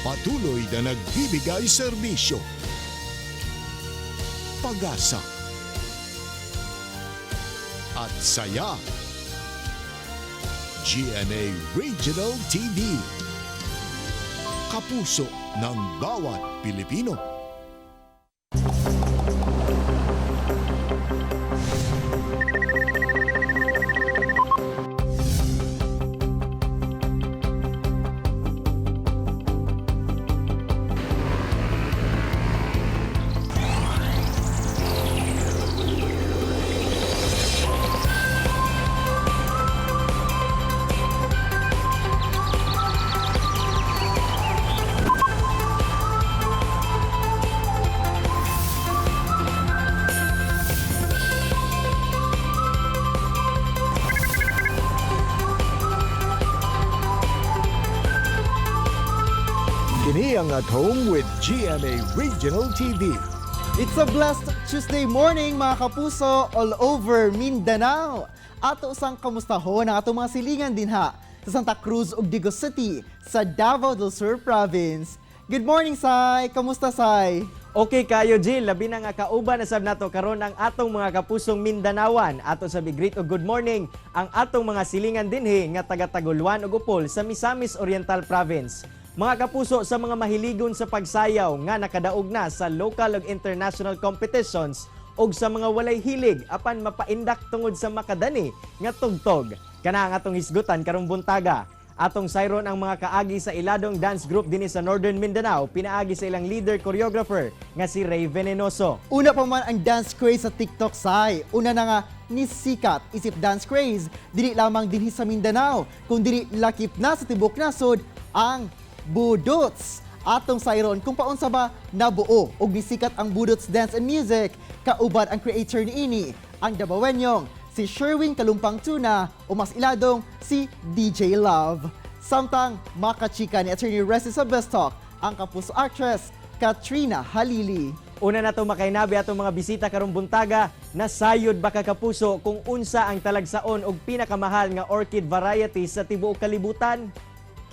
Patuloy na nagbibigay serbisyo, pag-asa, at saya. GMA Regional TV. Kapuso ng bawat Pilipino. Kini ang At Home with GMA Regional TV. It's a blessed Tuesday morning, mga kapuso, all over Mindanao. Ato usang kamustahon ang atong mga silingan dinha sa Santa Cruz ug Digos City sa Davao del Sur Province. Good morning, Sai! Kamusta, Sai? Okay kayo, Jill, labi na nga kauban na sab nato karon ang atong mga kapusong Mindanawan. Ato sa big greet og good morning ang atong mga silingan dinhi nga taga Taguluan ug Upol sa Misamis Oriental Province. Mga kapuso, sa mga mahiligon sa pagsayaw nga nakadaog na sa local ug international competitions ug sa mga walay hilig apan mapaindak tungod sa makadani nga tugtog. Kana ang atong hisgutan karong buntaga. Atong sayron ang mga kaagi sa Iladong Dance Group dinhi sa Northern Mindanao, pinaagi sa ilang leader choreographer nga si Ray Venenoso. Una pa man ang dance craze sa TikTok, Sai. Una na nga ni sikat isip dance craze, dili lamang dinhi sa Mindanao, kundi lakip na sa tibok nasod ang budots. Atong sayron kung paunsa ba nabuo og nisikat ang budots dance and music kauban ang creator niini, ang Dabawenyong si Sherwin Kalumpang Tuna o mas iladong si DJ Love. Samtang makachika ni Attorney Resi sa Best Talk ang kapuso actress Katrina Halili. Una na to makainabi atong mga bisita karong buntaga, nasayod ba ka, kapuso, kung unsa ang talagsaon og pinakamahal nga orchid variety sa tibuok kalibutan?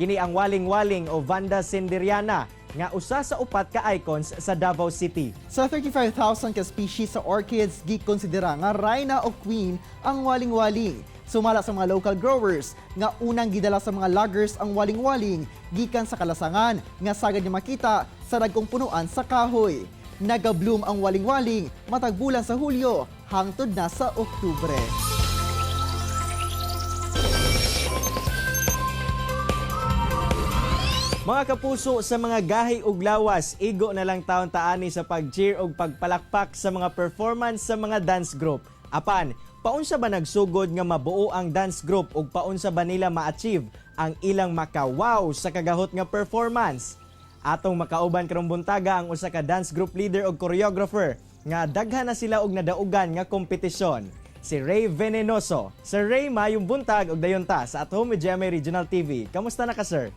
Kini ang waling-waling o Vanda Senderiana nga usa sa upat ka icons sa Davao City. Sa 35,000 ka species sa orchids, gikonsidera nga reyna o queen ang waling-waling. Sumala sa mga local growers nga unang gidala sa mga loggers ang waling-waling gikan sa kalasangan nga sagad nga makita sa dagkong punuan sa kahoy. Nagabloom ang waling-waling matag bulan sa Hulyo hangtod na sa Oktubre. Mga kapuso, sa mga gahi ug lawas, igo na lang taon taani sa pag-cheer ug pagpalakpak sa mga performance sa mga dance group. Apan, paunsa ba nagsugod nga mabuo ang dance group ug paunsa ba nila ma-achieve ang ilang maka-wow sa kagahot nga performance? Atong makauban karong buntaga ang usa ka dance group leader ug choreographer nga daghan na sila og nadaugan nga kompetisyon. Si Ray Venenoso. Sir Ray, mayong buntag ug dayon ta sa At Home with GMA Regional TV. Kamusta na ka, sir?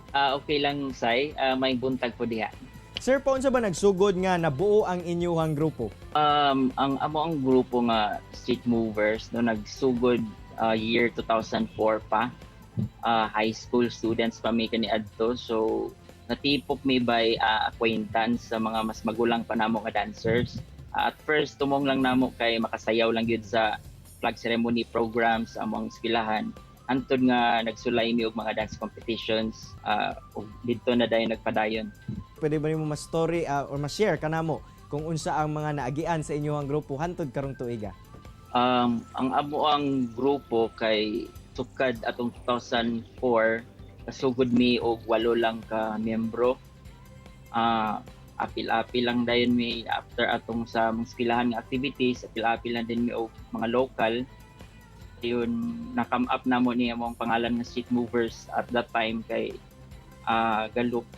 Ah, okay lang, Sai. May buntag po diha. Sir, paunsa ba nagsugod nga nabuo ang inyuhang grupo? Ang amo ang grupo nga Street Movers no nagsugod year 2004 pa. High school students pa mi kaniadto. So natipok mi by acquaintance sa mga mas magulang pa namo nga dancers. At first tumong lang namo kay makasayaw lang gyud sa flag ceremony programs sa among eskwelahan. Antod nga nagsulay mi og mga dance competitions ug didto na dayon nagpadayon. Pwede ba nimo ma-story or ma-share kanamo kung unsa ang mga naagian sa inyuhang grupo hantod karong tuiga? Ang amo ang grupo kay sukad atong 2004 kasugod mi og walo lang ka miyembro. Apil-apil lang dayon mi after atong sa mga eskwelahan nga activities, apil-apil lang din mi og mga local. Yun, na-come up namo ni among pangalan nga Street Movers at that time kay galook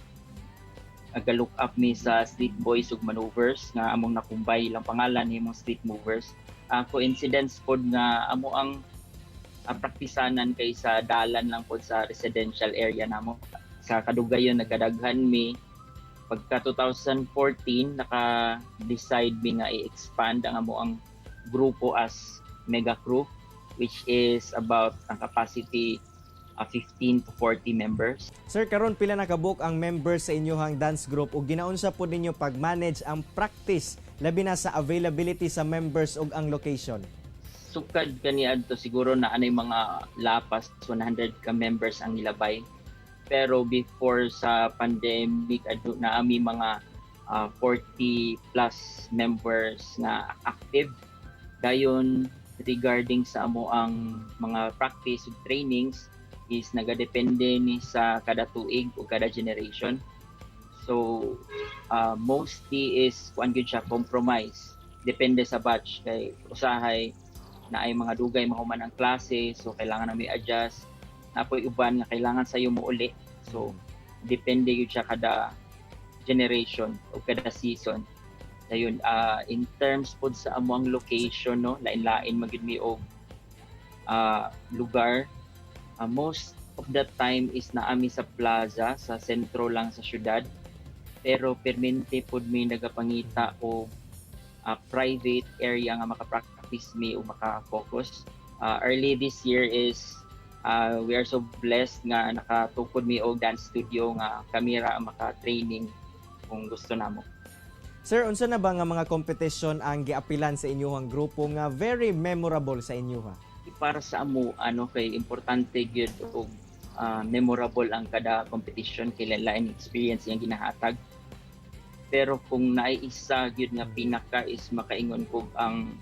up mi sa Street Boys ug Maneuvers nga among nakumbay ilang pangalan ni among Street Movers. Coincidence pod nga amo ang praktisanan kay sa dalan lang pod sa residential area namo. Sa kadugayon nagkadaghan mi. Pagka 2014 naka-decide mi nga i-expand ang amo ang grupo as mega crew, which is about ang capacity 15 to 40 members. Sir, karon pila na kabuok ang members sa inyohang dance group ug ginaunsa pod ninyo pag-manage ang practice labi na sa availability sa members ug ang location? Sukad kaniadto, siguro na anay mga lapas 100 ka members ang nilabay. Pero before sa pandemic, adto na ami mga 40 plus members na active. Dayon, regarding sa amo ang mga practice ug trainings is nagadepende ni sa kada tuig o kada generation. So mostly is kuan gyud siya, compromise. Depende sa batch kay usahay na ay mga dugay mahuman ang klase, so kailangan na may adjust. Napoy uban nga kailangan sayo mo uli, so depende gyud siya kada generation o kada season. Ayun, in terms pod sa among location, no, lain-lain magyud mi og lugar. Most of the time is naami sa plaza, sa sentro lang sa syudad, pero permente pod mi nagapangita og private area nga maka-practice mi o maka-focus. Early this year is we are so blessed nga nakatukod mi og dance studio nga kami ra ang maka-training kung gusto namo. Sir, unsa na ba nga mga competition ang giapilan sa inyuhang grupo nga very memorable sa inyoha? Para sa amo, ano, kay importante gyud og memorable ang kada competition kay lain experience yang ginahatag. Pero kung naay isa gyud nga pinaka is makaingon ko ang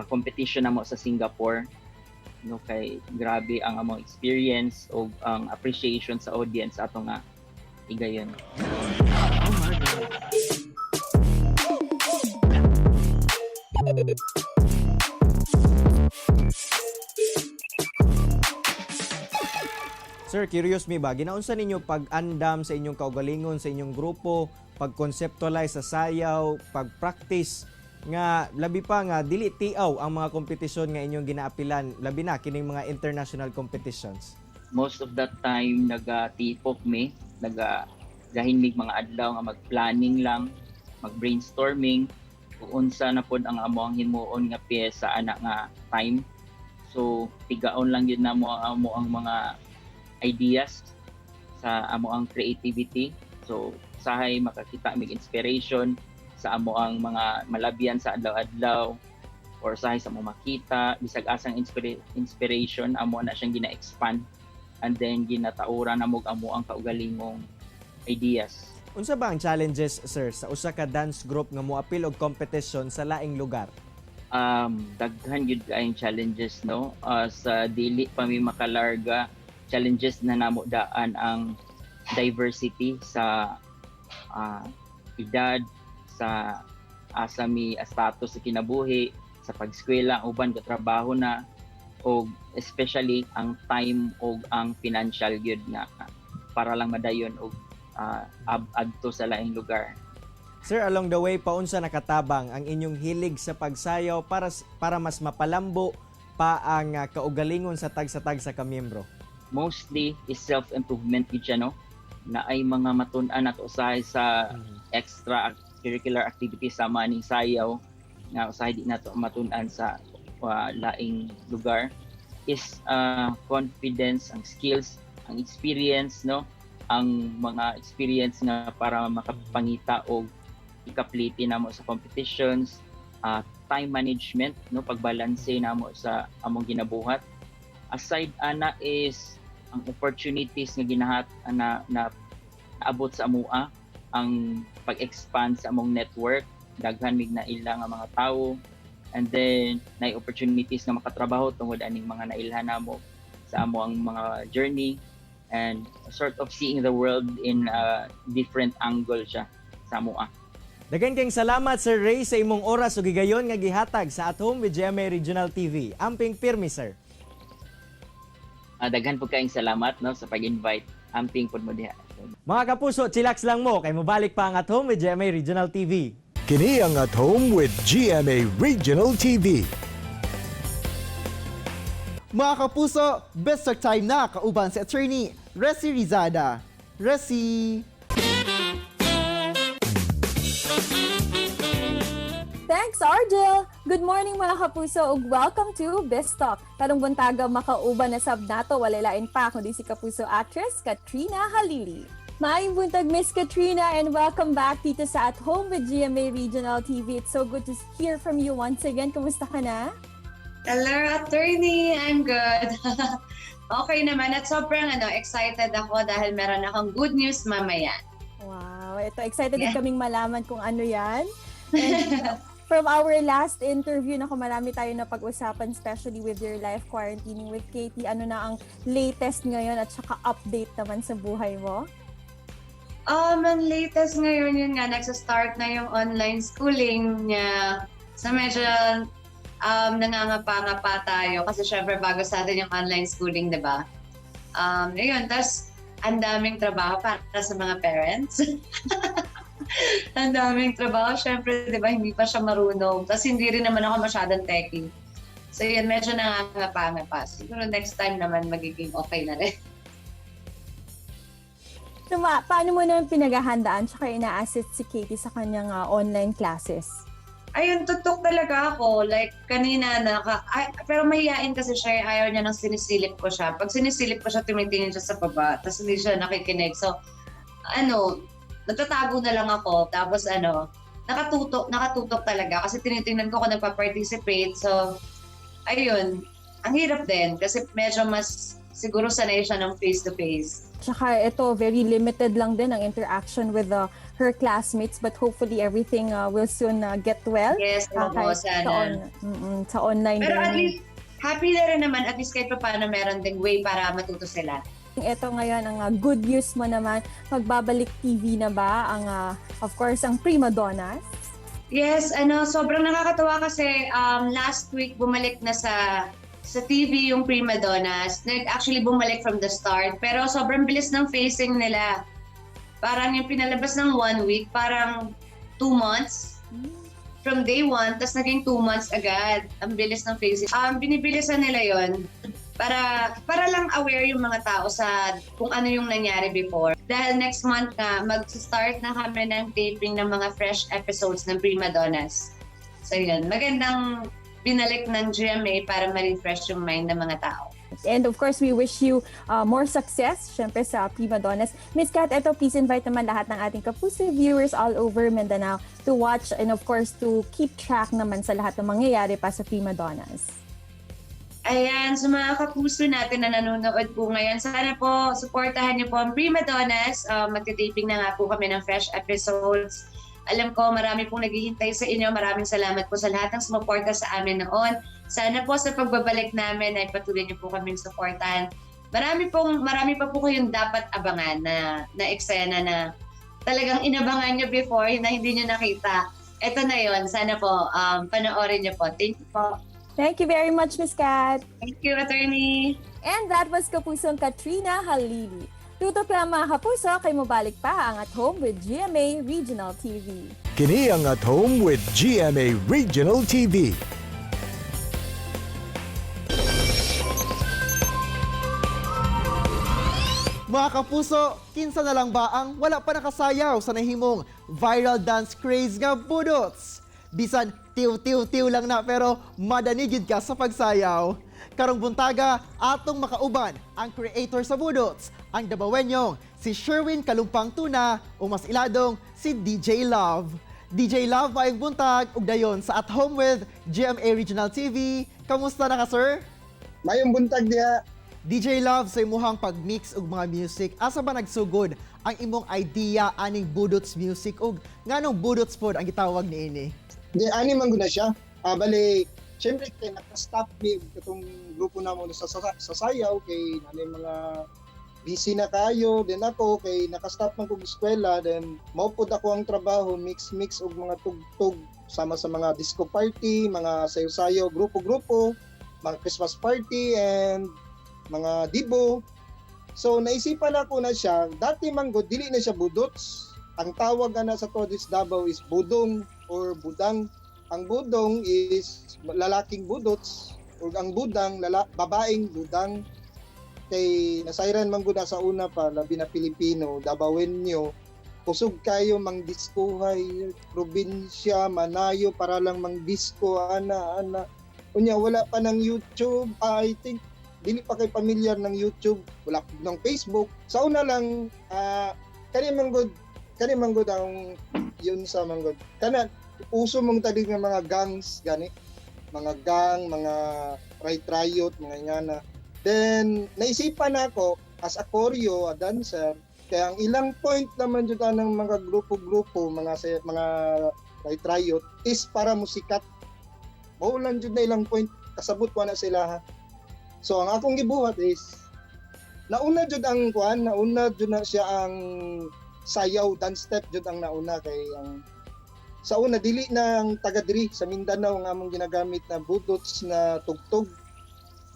competition namo sa Singapore, no, kay grabe ang among experience o ang appreciation sa audience ato nga higayon. Sir, curious mi ba, ginaunsa ninyo pag-andam sa inyong kaugalingon, sa inyong grupo, pag-conceptualize sa sayaw, pag-practice nga labi pa nga dili tiaw ang mga kompetisyon nga inyong ginaapilan, labi na kining mga international competitions? Most of that time nagatipok mi, naga gahin mig mga adlaw nga mag-planning lang, mag-brainstorming kung unsa na pod ang amo ang himuon nga pyesa ana nga time. So tigaon lang yun namo ang amo ang mga ideas sa amo ang creativity. So sahay makakita mig inspiration sa amo ang mga malabyan sa adlaw-adlaw or sahay sa amo makita bisag asang inspiration, amo na siyang gina-expand and then ginatauran namo amo ang kaugalingong ideas. Unsa ba ang challenges, sir, sa usa ka dance group nga moapil og competition sa laing lugar? Daghan gyud kaayong challenges, no. Sa dili pa mi makalarga, challenges na namo daan ang diversity sa edad, sa asa mi status sa kinabuhi, sa pagskwela, uban katrabaho na, og especially ang time og ang financial gyud nga para lang madayon og adto sa laing lugar. Sir, along the way, paunsa nakatabang ang inyong hilig sa pagsayaw para mas mapalambo pa ang kaugalingon sa tagsa-tagsa ka miyembro? Mostly is self-improvement gyud siya, no, na ay mga matun-an nato usahay sa extra curricular activities sama ning sayaw nga usahay di nato matun-an sa laing lugar is confidence, ang skills, ang experience, no, ang mga experience nga para makapangita og ikapliti namo sa competitions, time management, no, pagbalanse namo sa among ginabuhat. Aside ana is ang opportunities nga ginahat na, na naabot sa amoa, ang pag-expand sa among network, daghan mig na ila nga mga tawo, and then nay opportunities nga makatrabaho tungod aning mga nailhan namo sa amo ang mga journey, and sort of seeing the world in a different angle siya sa amoa. Daghan kayong salamat, Sir Ray, sa imong oras ug higayon nga gihatag sa At Home with GMA Regional TV. Amping pirmi, sir. Daghan po kayong salamat, no, sa pag-invite. Amping pod mo diha. Mga kapuso, chillax lang mo kay mobalik pa ang At Home with GMA Regional TV. Kini ang At Home with GMA Regional TV. Mga kapuso, best talk time na kauban si Attorney Resi Rizada. Resi! Thanks, Argel! Good morning, mga kapuso, ug welcome to Best Talk. Karong buntaga, makauban na sab nato walay lain pa kundi si kapuso actress Katrina Halili. Maayong buntag, Miss Katrina, and welcome back dito sa At Home with GMA Regional TV. It's so good to hear from you once again. Kumusta ka na? Hello, attorney. I'm good. Okay naman at sobrang excited ako dahil meron akong good news mamaya. Wow, ito, excited din kaming malaman kung ano yan. And from our last interview, naku, marami tayo na pag-usapan, especially with your life quarantining with Katie. Ano na ang latest ngayon at saka update naman sa buhay mo? Ang latest ngayon, yun nga, nagsa-start na yung online schooling niya. So medyo nangangapa-ngapa tayo kasi syempre bago sa atin yung online schooling, di ba? Ayun, tas ang daming trabaho para sa mga parents. Ang daming trabaho. Syempre, di ba, hindi pa siya marunong. Tapos hindi rin naman ako masyadong techie. So yun, medyo nangangapa-ngapa. Siguro next time naman magiging okay na rin. So, paano mo naman pinaghahandaan tsaka ina-assist si Katie sa kanyang online classes? Ayun, tutok talaga ako. Like, kanina, ay, pero mahiyain kasi siya, eh. Ayaw niya nang sinisilip ko siya. Pag sinisilip ko siya, tumitingin siya sa baba. Tapos hindi siya nakikinig. So, nagtatago na lang ako. Tapos nakatutok talaga. Kasi tinitingnan ko kung nagpa-participate. So, ayun, ang hirap din. Kasi medyo mas, siguro sanay siya ng face-to-face. Tsaka ito, very limited lang din ang interaction with her classmates, but hopefully everything will soon get well. Yes, oo, kahit sana. sa online Pero at learning. least, happy na rin naman. At least kahit pa paano meron ding way para matuto sila. Ito ngayon, ang good news mo naman, magbabalik TV na ba ang, of course, ang Prima Donnas? Yes, sobrang nakakatawa kasi last week bumalik na sa TV yung Prima Donnas. Nag-actually bumalik from the start. Pero sobrang bilis ng pacing nila. Parang yung pinalabas ng one week, parang 2 months. From day one, tas naging 2 months agad. Ang bilis ng pacing. Binibilisan nila yon para lang aware yung mga tao sa kung ano yung nangyari before. Dahil next month na, mag-start na kami ng taping ng mga fresh episodes ng Prima Donnas. So yun, magandang binalik ng GMA para ma-refresh yung mind ng mga tao. And of course, we wish you more success, syempre, sa Prima Donnas. Miss Kat, eto, please invite naman lahat ng ating kapuso viewers all over Mindanao to watch and, of course, to keep track naman sa lahat ng mangyayari pa sa Prima Donnas. Ayan, sa mga kapuso natin na nanonood po ngayon, sana po suportahan niyo po ang Prima Donnas. Magti-taping na nga po kami ng fresh episodes. Alam ko, marami pong naghihintay sa inyo. Maraming salamat po sa lahat ng sumuporta sa amin noon. Sana po sa pagbabalik namin ay patuloy niyo po kaming suportahan. Marami pa po kayong dapat abangan na eksena na talagang inabangan niyo before na hindi niyo nakita. Ito na yon. Sana po panoorin niyo po. Thank you po. Thank you very much, Miss Kat. Thank you, attorney. And that was Kapusong Katrina Halili. Tutok lang, mga kapuso, kay mobalik pa ang At Home with GMA Regional TV. Kini ang At Home with GMA Regional TV. Mga kapuso, kinsa na lang ba ang wala pa nakasayaw sa nahimong viral dance craze nga budots? Bisan tiw-tiw-tiw lang na, pero madanigid ka sa pagsayaw. Karong buntaga, atong makauban ang creator sa budots, ang Dabawenyong si Sherwin Kalumpang Tuna o mas iladong si DJ Love. DJ Love, maayong buntag ug dayon sa At Home with GMA Regional TV. Kamusta na ka, sir? Mayong buntag diha. DJ Love, sa imuhang pag-mix og mga music, asa ba nagsugod ang imong idea aning budots music ug nganong budots pod ang gitawag niini? Di ani man gud na siya. Bali syempre kay naka-stop mi katong grupo namo sa sayaw kay nanay mga busy na kayo, then ako kay naka-stop man kog eskwela, then mao pod ako ang trabaho, mix mix og mga tugtog sama sa mga disco party, mga sayo-sayo, grupo-grupo, mga Christmas party and mga dibo. So naisipan ako na siya, dati man gud dili na siya budots. Ang tawag ana sa Todis Davao is budong or budang. Ang budong is lalaking budots or ang budang babaeng budang, kay nasayran man gud na sa una pa, labi na Pilipino, Dabawenyo. Kusog kayo mangdiskuhay, probinsya, manayo para lang mangdisko, ana ana. Unya wala pa ng YouTube, I think dili pa kay pamilyar ng YouTube, wala pa ng Facebook. Sa una lang kani man gud ang yun sa man gud. Kana uso mong talig ng mga gangs gani. Mga gang, mga right riot, mga ingana. Then naisipan nako as a choreo, a dancer, kaya ang ilang point naman jud anang mga grupo-grupo, mga right riot is para musikat. Mao lang jud na ilang point, kasabot wa na sila ha. So ang akong gibuhat is nauna jud ang kuan, nauna jud na siya ang sayaw, dance step jud ang nauna kay ang sa una dili na ang taga diri sa Mindanao nga among ginagamit na budots na tugtog,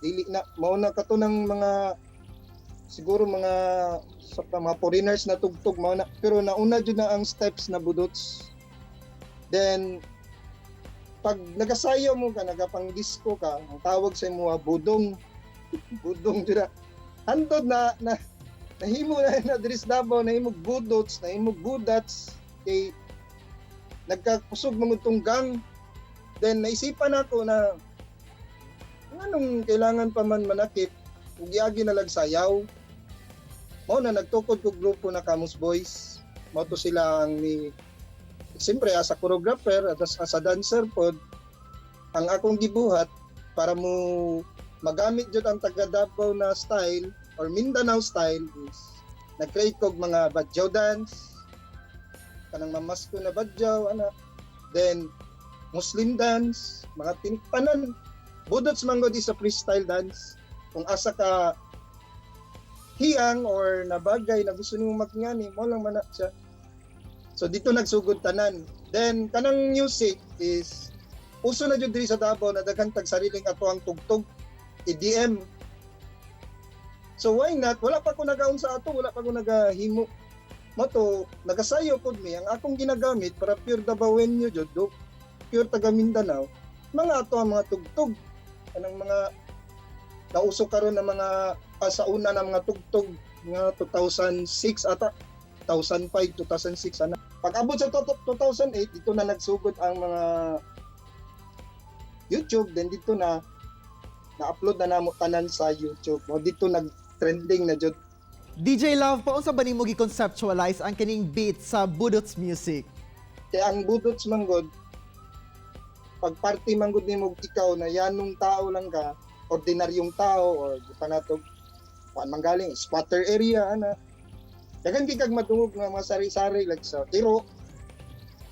dili na mao na kato ng mga siguro mga sa mga foreigners na tugtog mao na, pero nauna jud na ang steps na budots. Then pag nagasayaw mo ka, nagapang disco ka, ang tawag sa imo budong. Budong jud na. Hantod na na nahimo na na diri sa Davao, nahimo budots, nahimo budats kay nagkakusog mga tong gang. Then naisipan ako na anong kailangan pa man manakit ug giagi na lang sayaw. Mao na nagtukod ko grupo na Camus Boys. Mao to sila ang ni siyempre as a choreographer at as a dancer pod, ang akong gibuhat para mo magamit jud ang taga Davao na style or Mindanao style is nag-create kog mga badyaw dance, kanang mamasko na badyaw ana, then Muslim dance, mga tanan. Budots man gud is a freestyle dance kung asa ka hiyang or nabagay na gusto nimo magngani mo lang man na siya. So dito nagsugod tanan. Then kanang music is uso na jud diri sa Davao na daghan tag sariling ato ang tugtog, EDM. So why not? Wala pa ko nagaon sa ato, wala pa ko nagahimo. Mo to nagasayo pod mi, ang akong ginagamit para pure Davaoenyo jud, pure taga Mindanao, mga ato ang mga tugtog, kanang mga nauso karon na mga sa una na mga tugtog nga 2006 ata, 2005, 2006 ana. Pag abot sa 2008, dito na nagsugod ang mga YouTube, then dito na na-upload na namo tanan sa YouTube. Mo dito nag-trending na jud. DJ Love, paunsa ba nimo gi-conceptualize ang kining beat sa Budots music? Kaya ang budots manggod, pag party manggod nimo ikaw na yanong tao lang ka, ordinaryong tao or di pa nato kuan man galing squatter area ana. Daghan kay kag madungog nga mga sari-sari like sa tiro,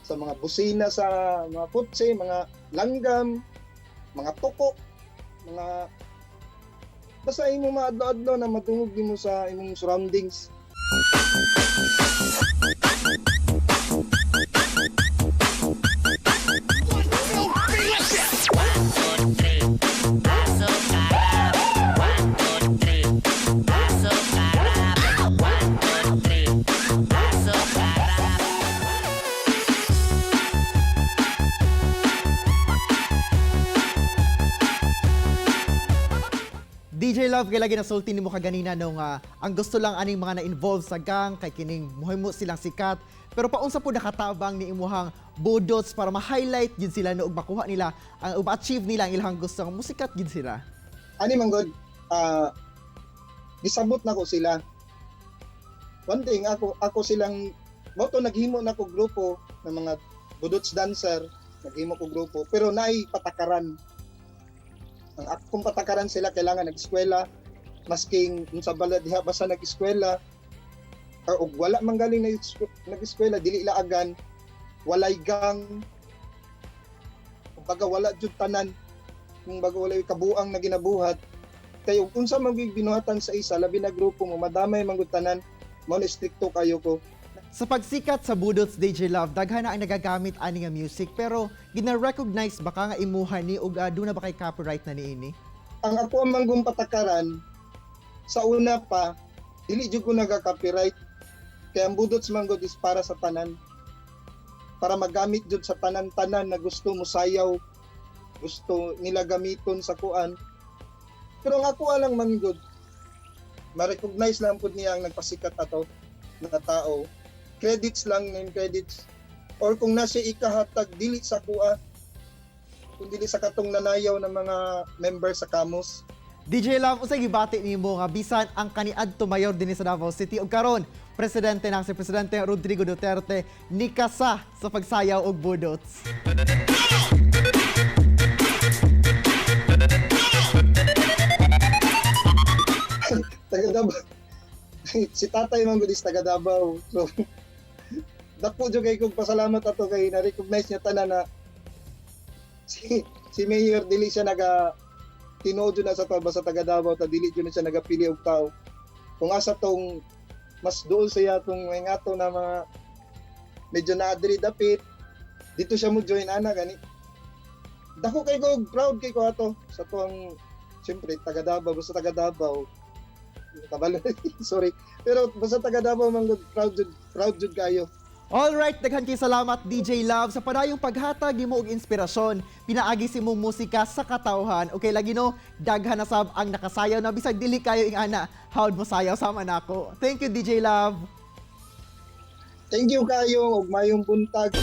sa mga busina, sa mga kotse, mga langgam, mga tuko, mga basta imo maadlo-adlo na madungog nimo sa imong surroundings. DJ Love, kay lagi nasulti nimo kaganina no nga ang gusto lang aning mga na-involve sa gang kay kining mohimo silang sikat. Pero paunsa po nakatabang ni imuhang budots para ma-highlight gid sila no ug makuha nila ang ug ma-achieve nila ang ilang gusto nga musikat gid sila? Ani man god, gisabot nako sila. One thing, ako ako silang mo to naghimo na ko grupo ng mga budots dancer, naghimo ko grupo pero naay patakaran. Ang akong patakaran sila kailangan nag-eskwela, masking sa balad diha basta nag-eskwela or og wala man galing na nag-eskwela, dili laagan, walay gang, kumbaga wala jud tanan, kumbaga walay kabuang na ginabuhat kay ug unsa man gyud binuhatan sa isa, labi na grupo mo, madamay man gud tanan. Mao na strikto kayo ko. Sa pagsikat sa Budots, DJ Love, daghan na ang nagagamit ani nga music pero gina-recognize ba ka nga imuha ni ug duna ba kay copyright na niini? Ang ako ang manggong patakaran sa una pa, dili jud ko naga-copyright kay ang budots man gud is para sa tanan, para magamit jud sa tanan-tanan na gusto mo sayaw, gusto nila gamiton sa kuan. Pero ang ako lang man gud, ma-recognize lang pud niya ang nagpasikat ato na tao. Credits lang, name credits. Or kung nasa ikahatag, dili sa kuha, kung dili sa katong nanayaw ng mga member sa Kamos. DJ Love, unsay gibati nimo nga bisan ang kaniadto mayor dinhi sa Davao City ug karon presidente nang si Presidente Rodrigo Duterte nikasa sa pagsayaw og budots? Taga Davao. Si Tatay man gud is taga Davao. So dako jud kay kong pasalamat ato kay na-recognize niya tanan na si si Mayor dili siya naga tinuod jud na sa to basta taga Davao ta, dili jud na siya nagapili og tao. Kung asa tong mas dool siya tong may ato na mga medyo na diri dapit dito siya mo join ana gani. Dako kay ko, proud kay ko ato sa tuang, siyempre taga Davao, basta taga Davao kabalo, sorry, pero basta taga Davao man gud, proud jud, proud jud kayo. Alright, daghan kay salamat, DJ Love, sa padayong paghatag nimo og inspirasyon pinaagi sa imong musika sa katawhan. Okay lagi no, daghan na sab ang nakasayaw na bisag dili kayo ingana how'd mo sayaw sama nako. Thank you, DJ Love. Thank you kayo ug mayong buntag.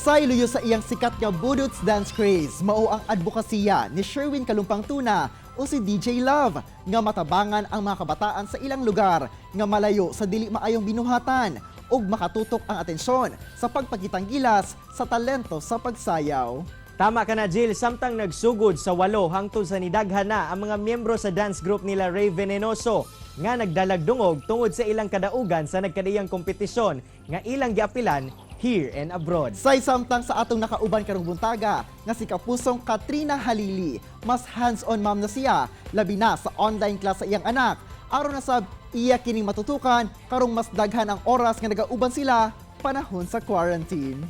Sa luyo sa iyang sikat nga Budots Dance Craze, mao ang advokasya ni Sherwin Kalumpang Tuna o si DJ Love nga matabangan ang mga kabataan sa ilang lugar nga malayo sa dili maayong binuhatan ug makatutok ang atensyon sa pagpakitang gilas sa talento sa pagsayaw. Tama ka na, Jill. Samtang nagsugod sa 8 hangtod sa nidaghan na ang mga miyembro sa dance group nila Ray Venenoso nga nagdalagdungog tungod sa ilang kadaugan sa nagkadiyang kompetisyon nga ilang giapilan here and abroad. Say samtang sa atong nakauban karong buntaga nga si kapusong Katrina Halili, mas hands-on mom na siya, labi na sa online class sa iyang anak. Aron na sab iya kining matutukan karong mas daghan ang oras nga nagauban sila panahon sa quarantine.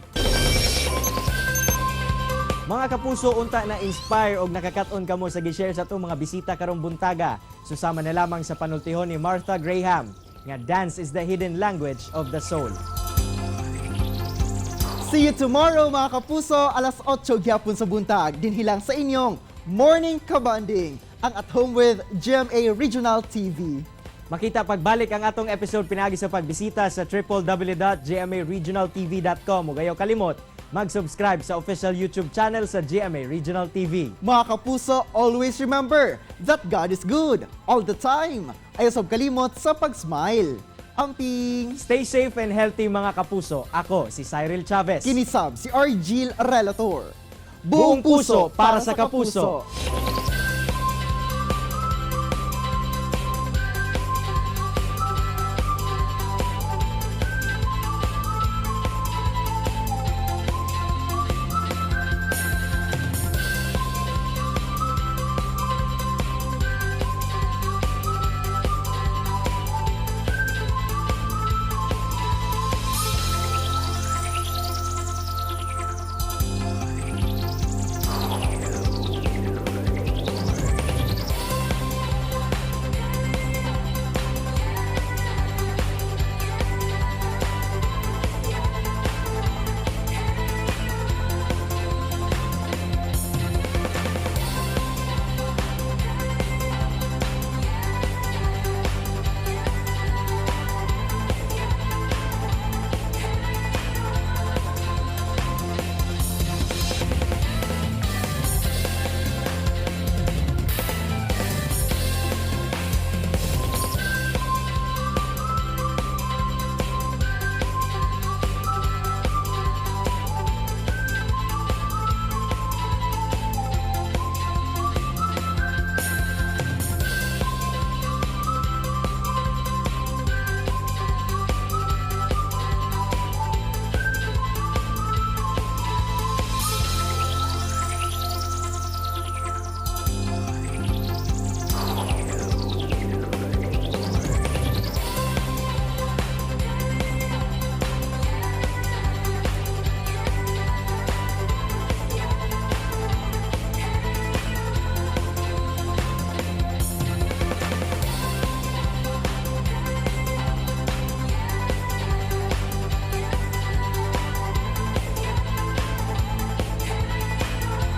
Mga kapuso, unta na inspire og nakakaton kamo sa gi-share sa atong mga bisita karong buntaga. Susama na lamang sa panultihon ni Martha Graham nga dance is the hidden language of the soul. See you tomorrow, mga kapuso, alas 8 gyapon sa buntag. Dinhi lang sa inyong Morning Kabanding, ang At Home with GMA Regional TV. Makita pagbalik ang atong episode pinaagi sa pagbisita sa www.gmaregionaltv.com ug ayaw kalimot mag-subscribe sa official YouTube channel sa GMA Regional TV. Mga kapuso, always remember that God is good all the time. Ayaw sab kalimot sa pag-smile. Amping! Stay safe and healthy, mga kapuso. Ako si Cyril Chavez. Kini sab si Argil Relator. Buong puso para sa kapuso. Kapuso.